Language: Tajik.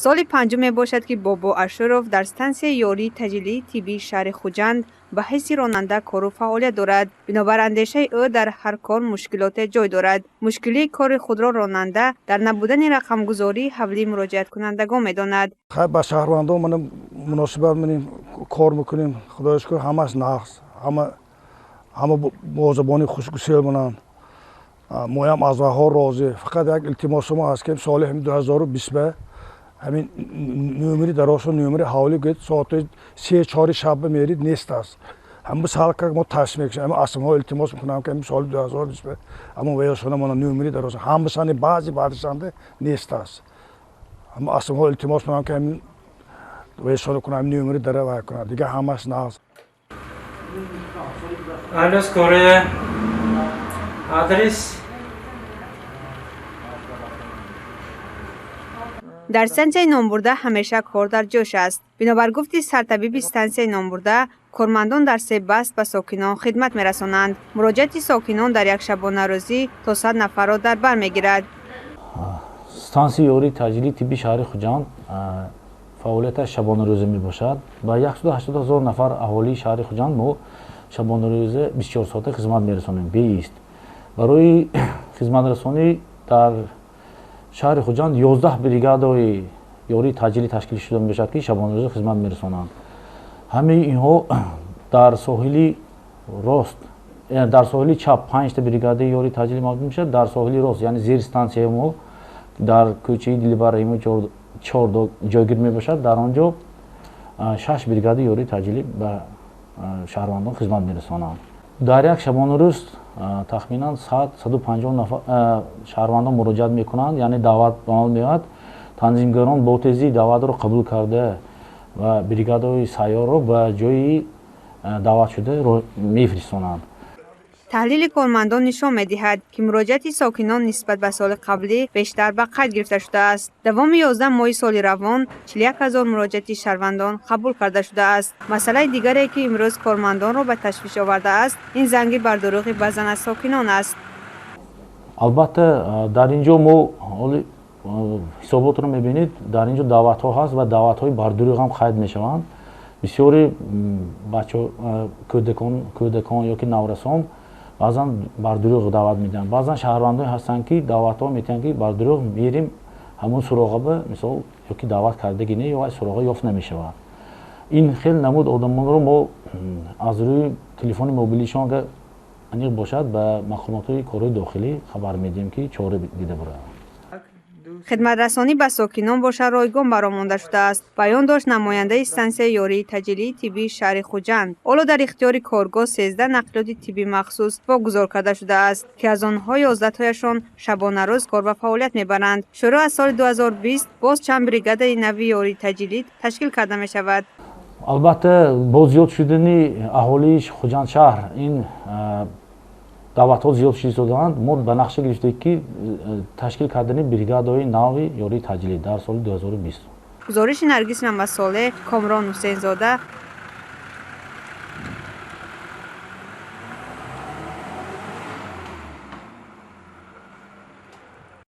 Соли панҷум мебошад, ки Бобо Ашуров дар стансияи ёрии таъҷилии тиббии шаҳри Хуҷанд ба ҳайси ронанда кору фаъолият дорад. Бинобар андешаи ӯ, дар ҳар кор мушкилоте ҷой дорад. Мушкилии кори худро ронанда дар набудани рақамгузории ҳавлии муроҷиаткунандагон медонад. Ба шаҳрвандон муносибат менем, кор мекунем. Худоё шукр, ҳамааш нағз, ҳама бо забони хушгусел монанд. Моям аз ваҳо розӣ. Фақат як илтимосо мо ҳаст, ки соли 2020 ҳамин нӯмери дароса, нӯмери ҳавлӣ гӯед, соати 3-4 шаб мерид, нест аст. Ҳама салка мо ташвиш мекушем. Ҳама асмҳо илтимос мекунам, ки ҳамин соли 2020 ҳамон ваёшона мона нӯмери дароса ҳамашани баъзи баъдишанда нест аст. Ҳама асмҳо илтимос мекунам, ки ҳамин ваёшона кунам, ҳамин нӯмери дара вай кунад. Дигар ҳамаш нағз. Алло, скорая. Адрес? Дар стансияи номбурда ҳамеша кор дар ҷӯш аст. Бинобар гуфти сартабиби стансияи номбурда, кормандон дар се баст ба сокинон хидмат мерасонанд. Муроҷиати сокинон дар як шабонарӯзӣ то 100 нафарро дар бар мегирад. Стансияи ёрии таъҷилии тиббии шаҳри Хуҷанд фаъолияташ шабонарӯза мебошад. Ба 180 ҳазор нафар аҳолии шаҳри Хуҷанд мо шабонарӯза 24 соата хизмат мерасонем, беист. Барои хизматрасонӣ дар шаҳри Хуҷанд 11 бригадаҳои ёрии таъҷилӣ ташкил шуда мебошад, ки шабонарӯза хизмат мерасонанд. Ҳамаи инҳо дар соҳили рост, дар соҳили чап 5 бригадаи ёрии таъҷилӣ мавҷуд мешавад, дар соҳили рост, яъне зери стансияи мо дар кӯчаи Дилбар Раҳимов 4 ҷойгир мебошад, дар он ҷо 6 бригадаи ёрии таъҷилӣ ба шаҳрвандон хизмат мерасонанд. Дар як шабонарӯз тахминан 100-150 нафар шаҳрвандон муроҷиат мекунанд, яъне даъват ба амал меояд. Танзимгарон бо тезӣ даъватро қабул карда ва бригадаҳои сайёрро ба ҷои даъватшуда мефиристонанд. Таҳлили кормандон нишон медиҳад, ки муроҷиати сокинон нисбат ба соли қаблӣ бештар ба қайд гирифта шудааст. Давоми 11 моҳи соли равон 41 ҳазор муроҷиати шаҳрвандон қабул карда шудааст. Масъалаи дигаре, ки имрӯз кормандонро ба ташвиш овардааст, ин занги бардурӯғи баъзан аз сокинон аст. Албатта, дар ин ҷо мо ҳисоботро мебинед, дар ин ҷо даъватҳо ҳаст ва даъватҳои бардурӯғ ҳам қайд мешаванд. Бисёри бачаҳо, кӯдакон ё ки наврасон баъзан бардурӯғ даъват медиҳанд. Баъзан шаҳрвандоне ҳастанд, ки даъватҳо метиҳанд, ки бардурӯғ мерим ҳамон суроға ба, мисол, ё ки даъват кардаги не, ё ай суроға ёфт намешавад. Ин хел намуд одамонро мо аз рӯи телефони мобилишон агар аниқ бошад, ба мақомотҳои корҳои дохилӣ хабар медиҳем, ки чора дида буранд. Хидматрасонӣ ба сокинон бошад ройгон баромонда шудааст. Баён дошт намояндаи стансияи ёрии таъҷилии тиббии шаҳри Хуҷанд. Ҳоло дар ихтиёри коргоҳ 13 нақлиёти тиббӣ махсус вогузор карда шудааст, ки аз онҳо 11 тояшон шабонарӯз кор ва фаъолият мебаранд. Шурӯъ аз соли 2020 боз чанд бригадаи нави ёрии таъҷилӣ ташкил карда мешавад. Албатта, бо зиёд шудани аҳолии Хуҷанд шаҳр ин даъватҳо зиёд шуда. Мо ба нақша гирифтем, ки ташкил кардани бригадаҳои нави ёрии таъҷилӣ дар соли 2020. Гузориши Наргиз Мамадсолеҳ, Комрон Ҳусейнзода,